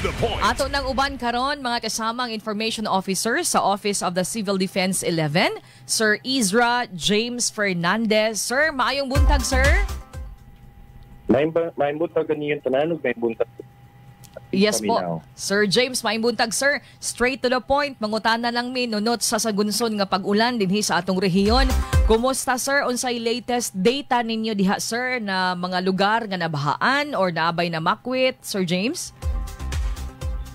the point. Ato nang uban karon, mga kasamang information officer sa Office of the Civil Defense 11, Sir Ezra James Fernandez. Sir, maayong buntag, sir. Maayong buntag kaninyong tanan ug maayong buntag. Yes po. Paminaw. Sir James, maayong buntag, sir. Straight to the point, mangutana lang mi nunot sa sagunson nga pag-ulan dinhi sa atong rehiyon. Kumusta, sir, unsay latest data ninyo diha, sir, na mga lugar nga nabahaan or naabay na makwit, Sir James?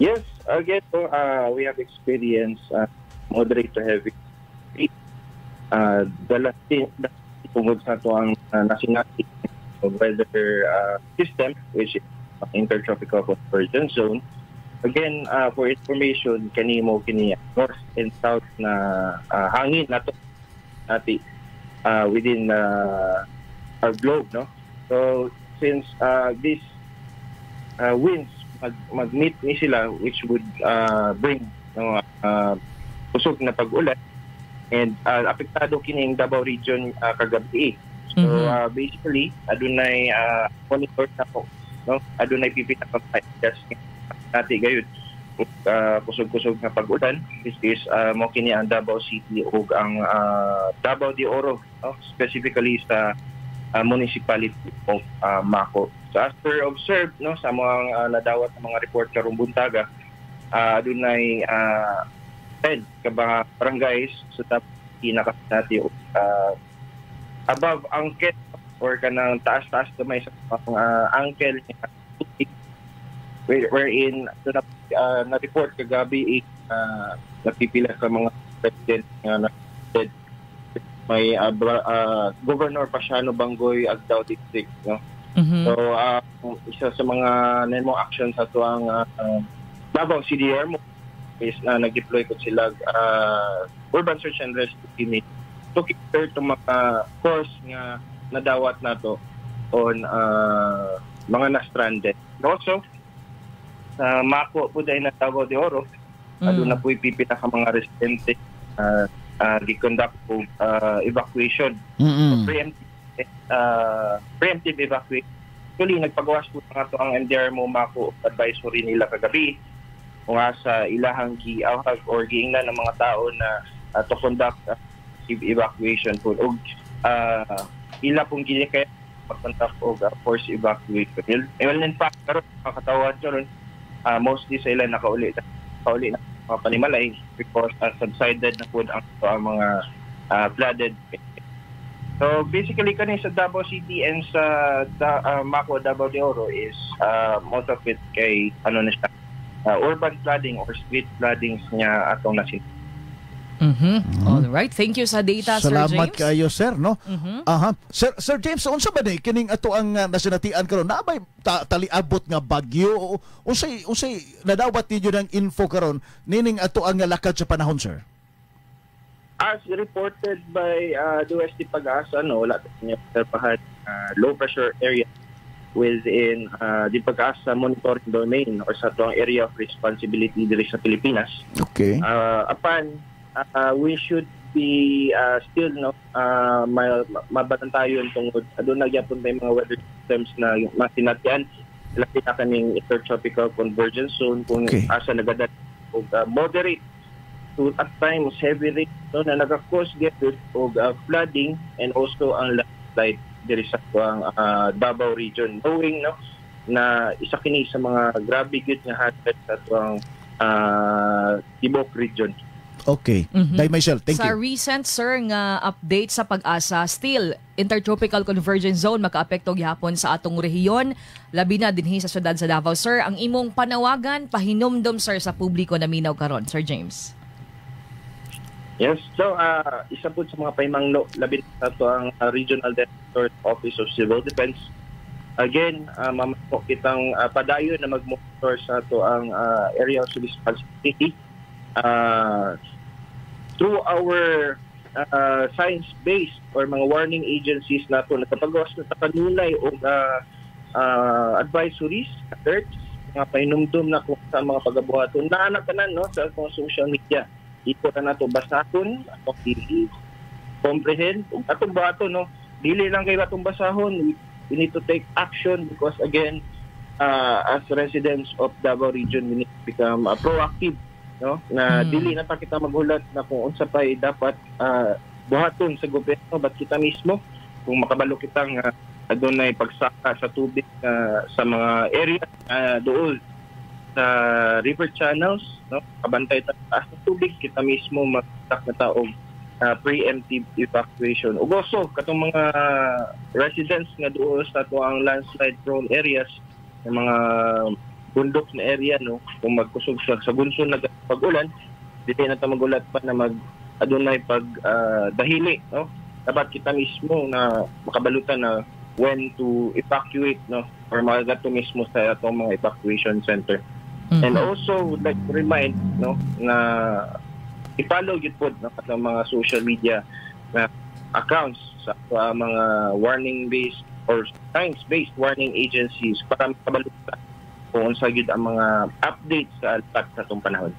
Yes, again, so, we have experienced moderate to heavy dala tungod sa atoang nasinati weather system, which is intertropical convergence zone. Again, for information, kani mo kini north and south na hangin nato nati within our globe, no? So since this winds mag-meet ni sila, which would bring, no, kusog na pag-ulan and apektado kining Davao Region kagabi. So basically adunay monitor na po, no, adunay pipila ka areas nati gayud kusog-kusog nga pag-ulan, which is mo kini ang Davao City ug ang Davao de Oro, no, specifically sa municipality of Maco. So as per observed, no, sa mga nadawat ng mga report karong buntaga, adunay 10 ka mga barangays sa Davao City nakasinati above ankle or kanang taas-taas gamay sa mga ankle niya tubig, wherein doon na, na-report kagabi napipila ka mga resident nga na may Governor Paciano Bangoy Agdao District, no? So isa sa mga nemo action sa atoang Davao CDR mo is na nag-deploy ko sila urban search and rescue team to cater to mga course nga nadawat nato on mga na-stranded. And also, sa Maco po dahil na Davao de Oro, aduna po pipila ka mga residente gi-conduct og evacuation, preemptive evacuation. Actually, nagpagawas po na to ang MDRRMO Maco advisory nila kagabi kung sa ilahang giawhag or giingnan ng mga tao na to conduct evacuation po og ila pong gilikay pag-conduct og forced evacuation. Well, in fact, karon mga katawhan karon mostly sa ila nakauli na mga panimalay because subsided na po ang mga flooded. So basically kani sa Davao City and sa Maco Davao de Oro is most of it kay ano na siya, urban flooding or street floodings niya atong nasin. All right. Thank you sa data, Sir Salamat James. Kayo, sir, no? Aha. Sir James, unsa ba ni kining ato ang nasinatian karon? Naa bay taliabot nga bagyo o unsay nadawat ninyo ng info karon nining ato ang lakad sa panahon, sir? As reported by DOST PAGASA, no, wala niya obserbahan low pressure area within the PAGASA monitoring domain or sa atoang area of responsibility diri sa Pilipinas. Apan we should be still, no, mabatantayon tungod aduna gyapon may mga weather systems na masinatian, labi na kaning intertropical convergence zone kung asa nagadala og moderate to at times heavy rain, no, na nagka-cause gyud og flooding and also ang landslide diri sa atoang Davao Region, knowing, no, na isa kini sa mga grabe gyud nga hazard sa atoang Tibok region. Okay. Dai Michelle, thank Sa you. Recent, sir, nga update sa PAGASA, still intertropical convergence zone makaapekto gihapon sa atong rehiyon, labi na dinhi sa syudad sa Davao. Sir, ang imong panawagan, pahinumdom, sir, sa publiko na minaw karon, Sir James. Yes. So, isa po sa mga paimangno, labi na sa atoang Regional Director Office of Civil Defense. Again, mamako kitang padayon na mag-monitor sa atoang area of responsibility through our science-based or mga warning agencies nato. Nakapagawas na ta kanunay og advisories, alerts, mga pahinumdum na kung sa mga pagabuhaton. Naa na tanan, no, sa atong social media. Iko na nato basahon, atong i-comprehend, ug atong buhaton, no. Dili lang kay atong basahon, we need to take action because again, as residents of Davao Region, we need to become proactive, no, na dili na ta kita maghulat na kung unsa pa dapat buhaton sa gobyerno, but kita mismo, kung makabalo kita nga adunay pagsaka sa tubig sa mga area duol sa river channels, no, kabantay ta taas ng tubig, kita mismo magtak na ta og preemptive evacuation. Ug also katong mga residents nga duol sa atoang landslide prone areas, ng mga bundok na area, no, kung magkusog sa gunson na pag-ulan, dili na ta magulat pa na mag adunay pag dahili, no. Dapat kita mismo na makabalutan na when to evacuate, no, or magato mismo sa atong mga evacuation center. And also would like to remind, no, na i-follow gyud pod, no, atong mga social media na accounts sa mga warning based or science based warning agencies para makabalutan kung unsa gyud ang mga updates sa alpat sa atong panahon.